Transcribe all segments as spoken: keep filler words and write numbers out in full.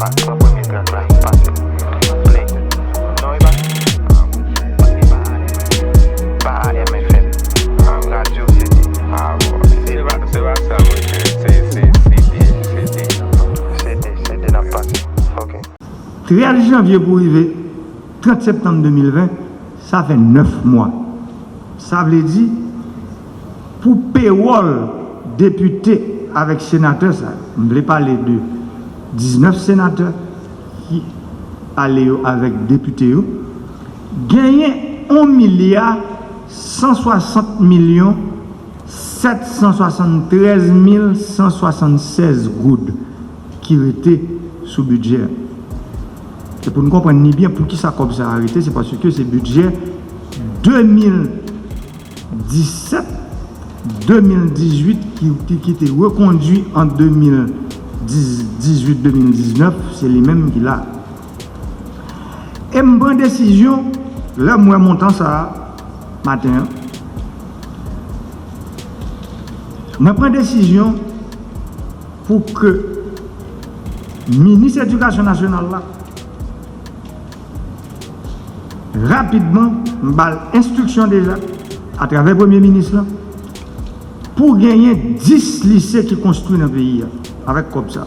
Pran premye trak la, pase. Play. Non, e pa, e pa A M F M. Radyo C D. Ah, bon, se pa, se pa sa, monchè. Se, se, se, se, se, se, se, se, n ap pase. Ok. Trèz janvye pou rive trant septanm de mil ven, sa fè nèf mwa. Sa vle di, pou pewòl depite avèk senatè sa, m vle pale de diznèf senatè ki ale yo avèk depite yo, genyen yon milya san swasant milyon sèt san swasanntrèz mil san swasannsèz goud ki rete sou bidjè a. E pou n konprann ni byen poukisa kòb sa a rete, se paske se bidjè de mil disèt, de mil dizuit ki, ki, ki te rekondui an de mil dizuit, de mil diznèf, se li menm ki la. E m pran desizyon, lè m wè montan sa a, maten an, mwen pran desizyon pou ke minis edikasyon nasyonal la, rapidman, m ba l enstriksyon deja, atravè premye minis lan, pou genyen dis lise ki konstwi nan peyi a, avèk kòb sa.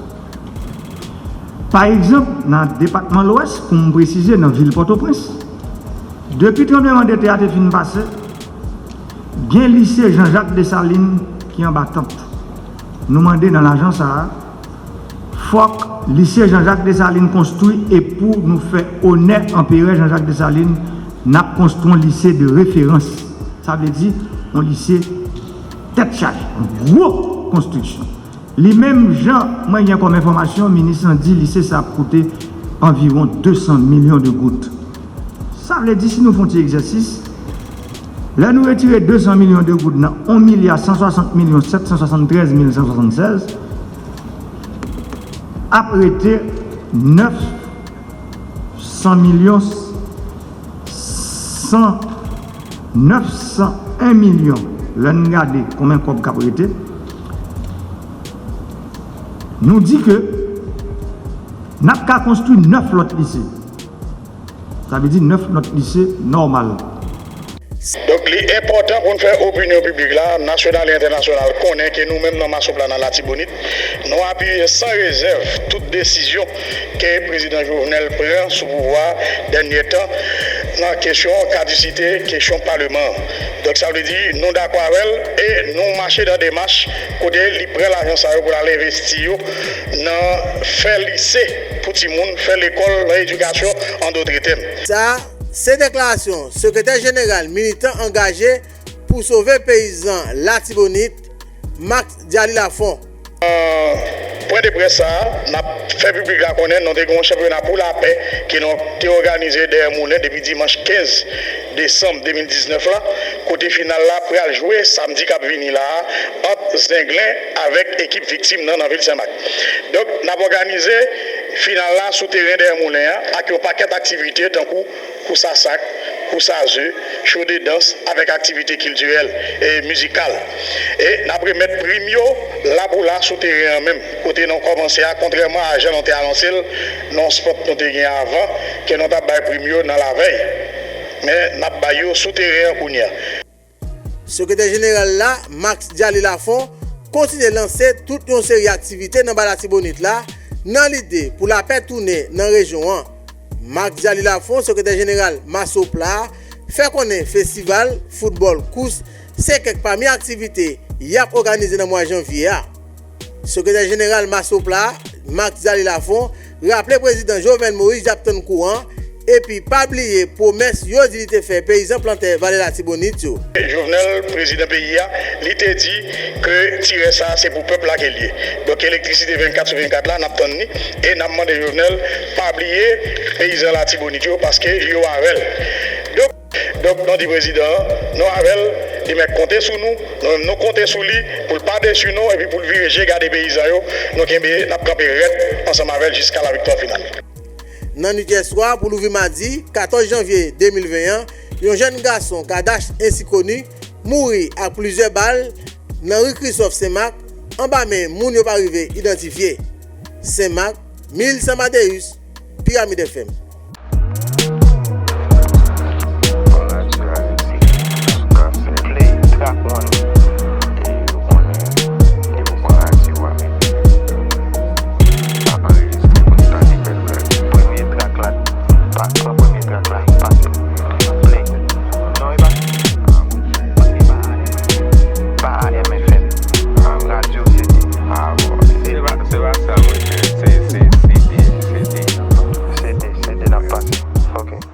Pa egzanp, nan depatman Lwès, pou m presize, nan vil Pòtoprens, depi tranblemanntè a te fin pase, gen lise Jean Jacques Dessalines ki anba tant. Nou mande nan lajan sa a, fòk lise Jean Jacques Dessalines konstwi, e pou nou fè onè Anperè Jean Jacques Dessalines, n ap konstwi yon lise de referans. Sa vle di, yon lise tèt chaje, yon gwo konstriksyon. Li menm, jan mwen gen kòm enfòmasyon, minis lan di lise sa ap koute anviwon de san milyon de goud. Sa vle di, si nou fè yon ti egzèsis, lè nou retire de san milyon de goud nan yon milya san swasant milyon sèt san swasanntrèz mil san swasanntsèz, ap rete nèf san milyon san, nèf san en milyon. Lè n gade konbyen kòb k ap rete, nou di ke n ap ka konstwi nèf lòt lise. Sa vle di nèf lòt lise nòmal. Donk, li enpòtan pou n fè opinyon piblik la, nasyonal e entènasyonal, konnen ke nou menm nan Masopla nan Latibonit, nou apiye san rezèv tout desizyon ke prezidan Jovenel pran sou pouvwa dènye tan nan kesyon kadisite, kesyon paleman an. Donk, sa vle di, nou dakò avè l e nou mache nan demach kote li pran lajan sa yo pou l al envesti yo nan fè lise pou timoun, fè lekòl nan edikasyon, an dòt tèm. Sa, se deklarasyon sekretè jeneral Militan Angaje pou Sove Peyizan Latibonit, Max Djali Lafont. Pwen de près sa a, n ap fè piblik la konnen nou te gen yon chanpyona pou lapè ke nou te òganize dèyè moulen depi dimanch kenz desanm de mil diznèf la, kote final la pral jwe samdi k ap vini la a ant Zenglen avèk ekip Viktim nan, nan vil Senmak. Donk, n ap òganize final la sou teren dèyè moulen an ak yon pakèt aktivite tankou kous a sak, kous a ze, cho de dans, avèk aktivite kiltirèl e mizikal. E n ap remèt prim yo la pou la sou teren an menm, kote nou kòmanse a, kontrèman a jan nou te anonse l nan yon spòt nou te gen avan, ke nou t ap bay prim yo nan lavèy. Men n ap bay yo sou teren an kounye a. Sekretè jeneral la, Max Djali Lafont, kontinye lanse tout yon seri aktivite nan Ba Latibonit la, nan lide pou lapè tounen nan rejyon an. Max Djali Lafont, sekretè jeneral Masopla, fè konnen festival, foutbòl, kous, se kèk pami aktivite y ap òganize nan mwa janvye a. Sekretè jeneral Masopla, Max Djali Lafont, raple prezidan Jovenel Moïse y ap tann kou an, epi pa bliye pwomès yo di li te fè peyizan plantè Vale Latibonit yo. Jovenel, prezidan peyi a, li te di ke tirè sa a se pou pèp la ke l ye. Donk, elektrisite vennkat sou vennkat la, n ap tann li, e n ap mande Jovenel pa bliye peyizan Latibonit yo, paske yo avè l. Donk, Donk, nou di prezidan an, nou avè l, li mèt konte sou nou, nou menm nou konte sou li, pou l pa desi nou, epi pou l vire je gade peyizan yo, nou kenbe, n ap kanpe rèd ansanm avè l jiska laviktwa final. Nan nwit yèswa pou louvri madi katòz janvye de mil ven an, yon jèn gason, Kadash ensi koni, mouri ak plizyè bal nan ri Christophe Senmak, anba men moun yo pa rive idantifye. Senmak, Mil Amadeus, Pyramid F M.